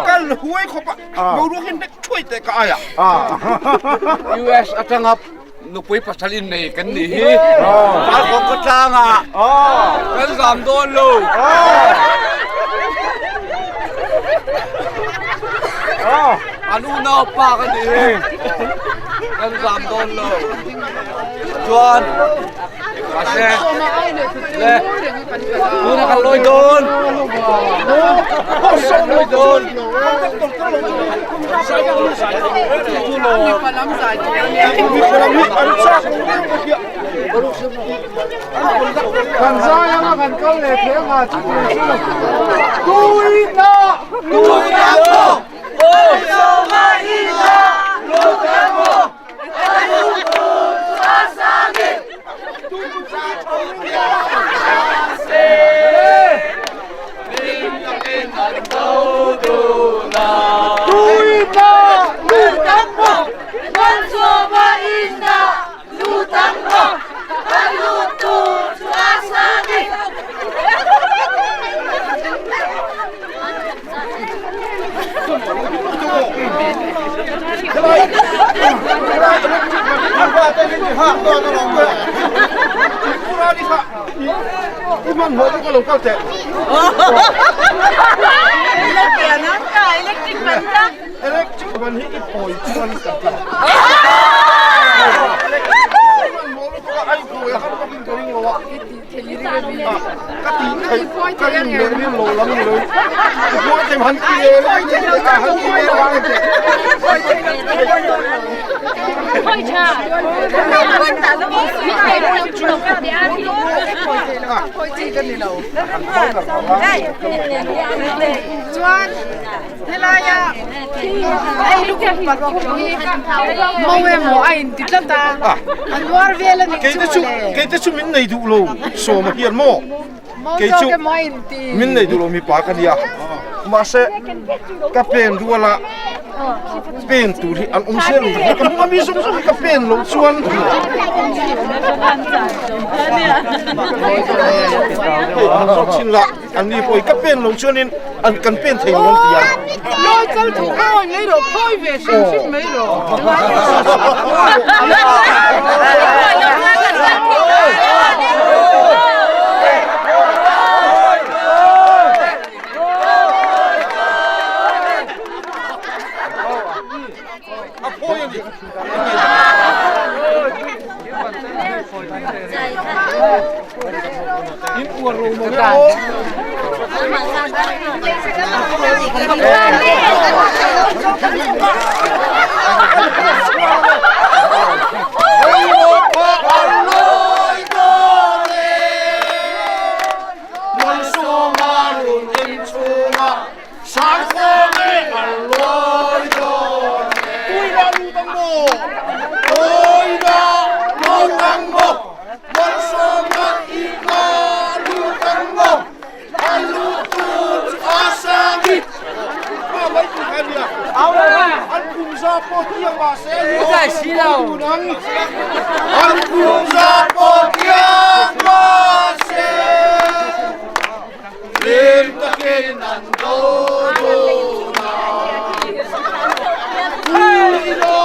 Kal huai khawp a, boruak hian nek thuai teh ka ai a. US atanga nupui pasal innei kan nih hi. Farkawn khawtlangah kan zam dawn lo. An unau pa kan nih hi. Kan zam dawn lo. Chuan Ase le tuna kan lawi dawn. Lawi dawn. Kan zai anga kan kal leh thei anga chu tur chu tuina Tuina maw Ka ti thei ka rin leh rin lo lam ni lo i phuai thei han ti ve lai han ti ve lai Chuan helaia ei lukhum paruk hi mo emaw a inti tlat a, a nuar vel a nih chu mawle. Kei te chu min nei duh lo sawma hian maw kei chu min nei duh lo mipa ka nia mahse ka pen rual a pen tur hi an awm zel lo ka hmung a mi zawng zawng hi ka pen loh chuan hei an zawk chin lah an ni pawh hi ka pen loh chuanin an kan pen thei lo an ti a. Lawi kal thu khawi mai rawh khawi ve hrim hrim mai rawh. A phawi a ni. In uar lo maw nge aw. An kum za pawh tiang mahse Hlim takin an do dun a, Pu-ina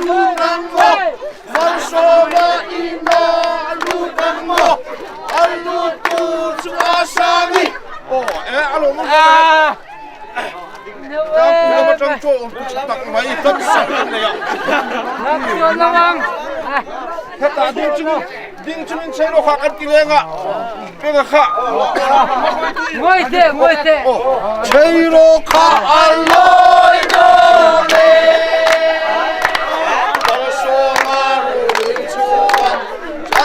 lut ang maw, Malsawma ina lut ang maw, An lut tur chu a sang i. Aw e a lawm awm hle mai. Tlangpui lam atang chaw awm chu tha tak mai dam sak an nei a. Hetah ding chungin ding chungin chei rawh kha kan ti leng a. Penga kha. Ngawi teh ngawi teh. Chei rawh kha a lawi dawn e. Kalsawnga rulin chhunga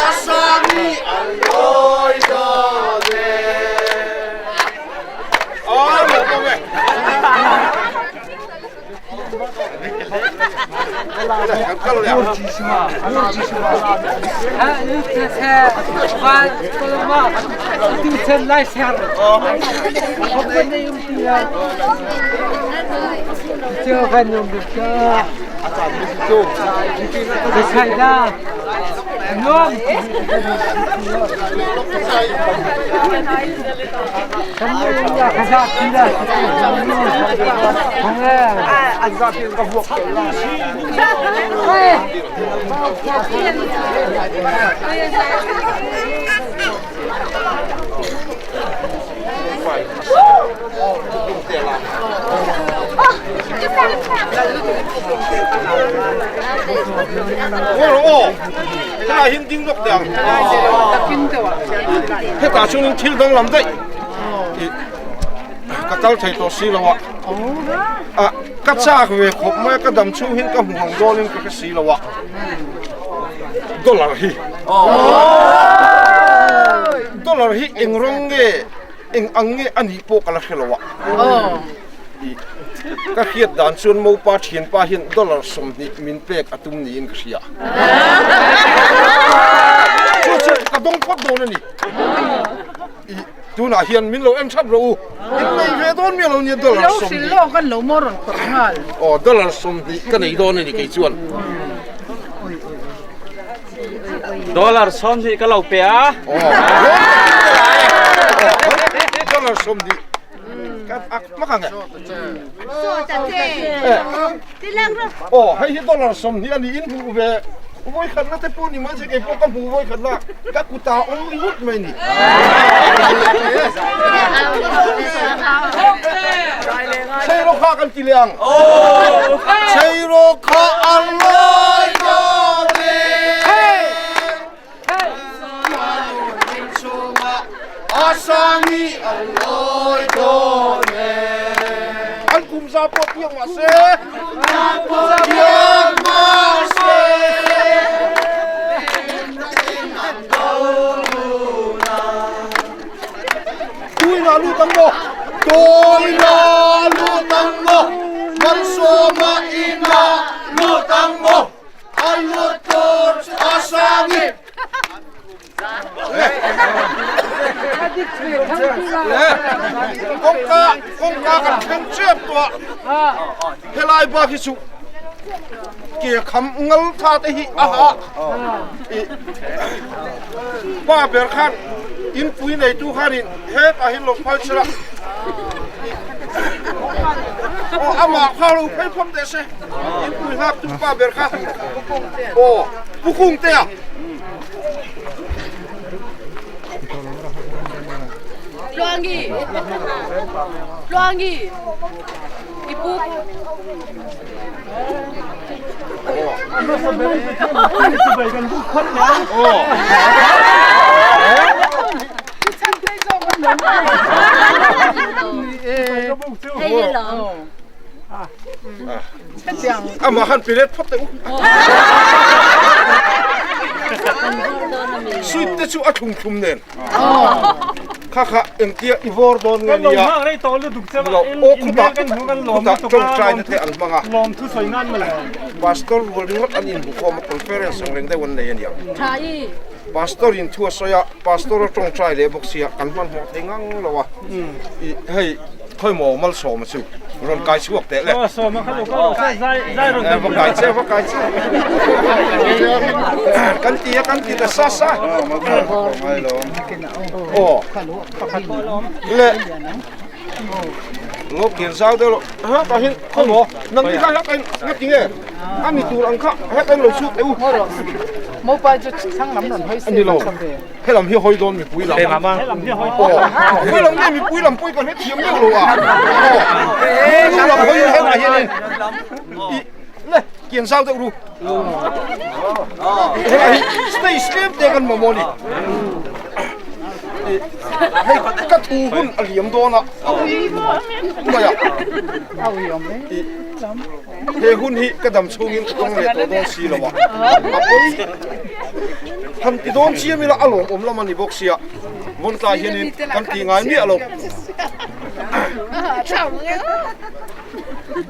a sangi a lawi dawn e. Helai hin ding lawk teh ang. Hetah chuanin thil danglam daih ka kal thei tawh si lo a. Ka chak ve khawp mai a, ka dam chhung hin ka hmu ang dawnin ka hre si lo a. Dollar hi. Dollar hi eng rawng nge eng ang nge a nih pawh ka la hre lo a. Ka hriat dan chuan Mopa thianpa hian dollar 20 min pek a tum niin ka hria. Chu chu ka dawng phawt dawn a ni. Tunah hian min lo en thap rawh u. In nei ve dawn miah lo nia dollar 20. Lo hrilh lawk an lo maw rawn khawrh nghal. Aw dollar 20 ka nei dawn a ni kei chuan. Dollar 20 ka lo pe a. Dollar 20. Aw hei hi dollar 20 a ni in hmuh ve vawi khatna te pawh ni mai se kei pawh ka hmuh vawi khatna ka kuta awm ringawt mai ni. Chheiraw kha kan ti leh ang. Chheiraw kha a lawi dawn e. An kum za pawh piang mah se piang mah se Tuina lut ang maw Tuina lut ang maw Malsawma ina lut ang maw A lut tur chu a sang i. Kawngka kawngka kan thleng tep tawh a, helai bak hi chu ke kham ngal tha te hi a ha i pa ber khan inpui neitu khanin hetah hian lo phal chhela aw amah kha lo phei phawt teh se inpui nghak tu pa ber kha aw pu kung te a. Tluangi Tluangi i pu Amah khan pe let phawt teh u. Sweet te chu a thlum thlum nen. Kha kha engtia i vawr dawn nge nia. Aw khutah khutah tawngtai na te an hmang a. Pastor rual ringawt an inbukhawm a conference ang reng deuh an nei a nia. Pastor in thu a sawi a, Pastor a tawngtai leh bawk sia, kan hmanhmawh thei ngang lo a, i hei khawi maw Malsawma chu rawn kai chhuak teh le. Malsawma kha lo kal lo se zai zai rawn Va kai che, va kai che. Kan ti a, kan ti ta sa sa. Aw. Le. Lo kian zau deuh lo. Ha tah hian khawi maw nang ni kha hetah hian nga ti nge a mi tur ang kha hetah hian lo chhuk teh u. Mopa chu thlang lam rawn hawi se Ani lo helam hi hawi dawn mipui lam. Helam hi hawi aw hawi lam nge mipui lam pawh i kan hrethiam deuh lo a. Aw nu lam hawi hetah hianin i le kian zau deuh ru. Hetah hi stage tlem te kan mamawh a ni. Hei ka thu hun a liam dawn a mai a he hun hi ka dam chhungin ka tawng leh tawh dawn si lo a a pawi han ti dawn chiam ila a lawmawm lam a ni bawk sia vawn tlai hianin kan ti ngai miah lo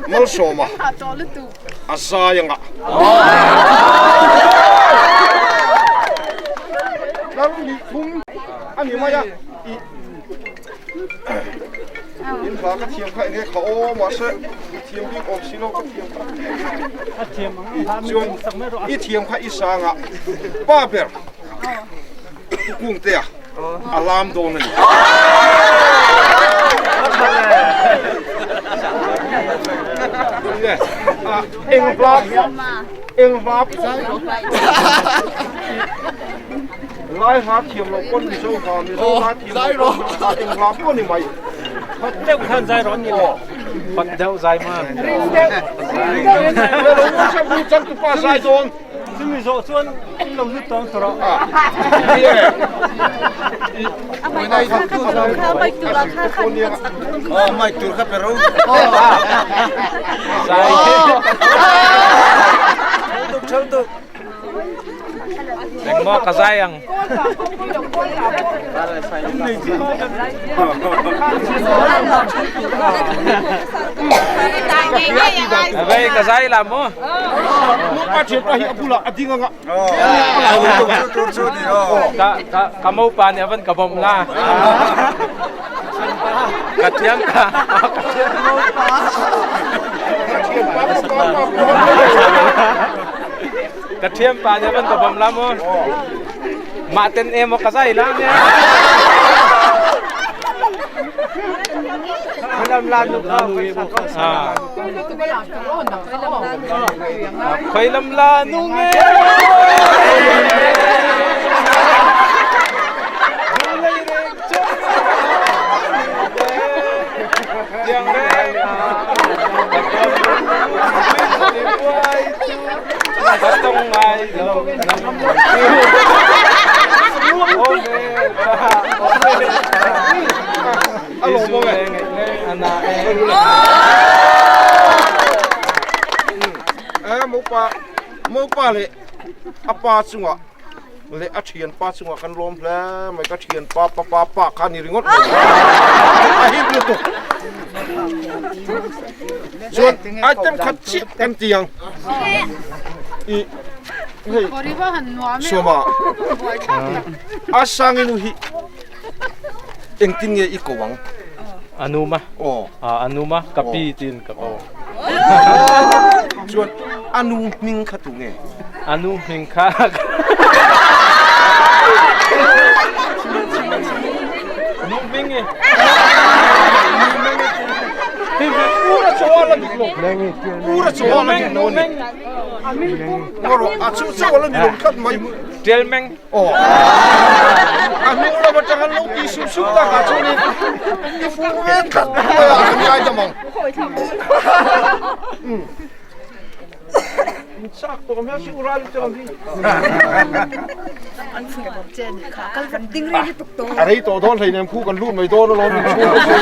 Malsawma a zai anga. Lal nih thum a ni mai a, i in hla ka thiam kha enge kha aw mahse thiam bik awm si lo ka thiam kha. Chuan i thiam kha i sanga pa ber Kungtea a lam dawn a ni. Eng hla eng hla pawh Lai hla thiam loh pawn Mizo hla Mizo hla thiam loh pawn eng hla pawh ni mai. Hot deuh khan zai rawn ni le. Hot deuh zai ma. Ring deuh. Ring deuh. Le lo ngawt sa changtupa zai dawn. Chumi zawh chuan in lo lut tawng tawh rawh. Engmaw ka zai ang. Vei ka zai la maw? Pa thian pa hi a bulah a ding anga. Ka ka ka mopa nih a van ka bawmh la. Ka thian ka ka thian mopa. Ka thian pa nih a van ka bawmh la maw? Mah ten emaw ka zai la ne. Khoi lam la nu nge. A lawm awm e. Eh mopa mopa leh a pa chungah leh a thianpa chungah kan lawm hle mai ka thianpa pa pa pa kha ni ringawt mai a hip lutuk chuan item khat chiah kan ti ang i hei sawma a sanginu hi Engtin nge i ko ang? A nu ma. Aw. A nu ma ka pi tiin ka ko. Chuan a nu hming kha tu nge? A nu hming kha Nu hming i. Pura chaw la dik lo. Pura chaw la dik lo ni. A chu chaw la ni lo tlat mai. Tial meng. Aw. A hnung lam atang an lo ti sup sup takah chuanin i fur ve tlat mai a, kan ngai dam ang. In chak tawh hmel si u Rali te lam hi. A rei tawh dawn hleinem khu kan lut mai dawn alawm in chhung te chu.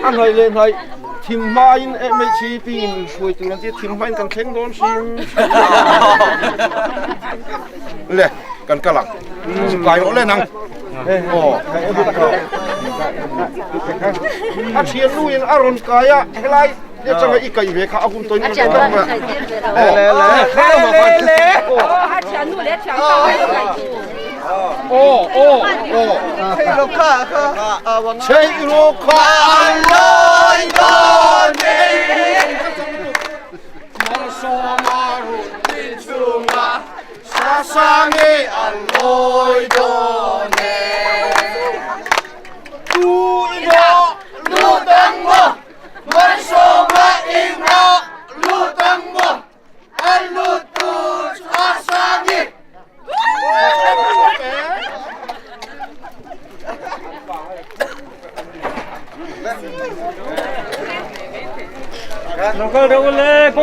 A hnaih leh hnaih thim hmain eh hmeichhi pin hruai tur an tia thim hmain kan thleng dawn hrim. Le kan kal ang kai rawh le nang aw a thian nu in a rawn kai a helai te changa i kai ve kha a hun toin le le le le le a thian nu le thian pa kai kai tu aw aw aw chei ro kha kha chei ro kha loi don Sasangi an lawi dawn e. Tu i ngaw lut ang maw, Malsawma i ngaw lut ang maw, an lut tur chu Sasangi. Lo kal deuh le kawng.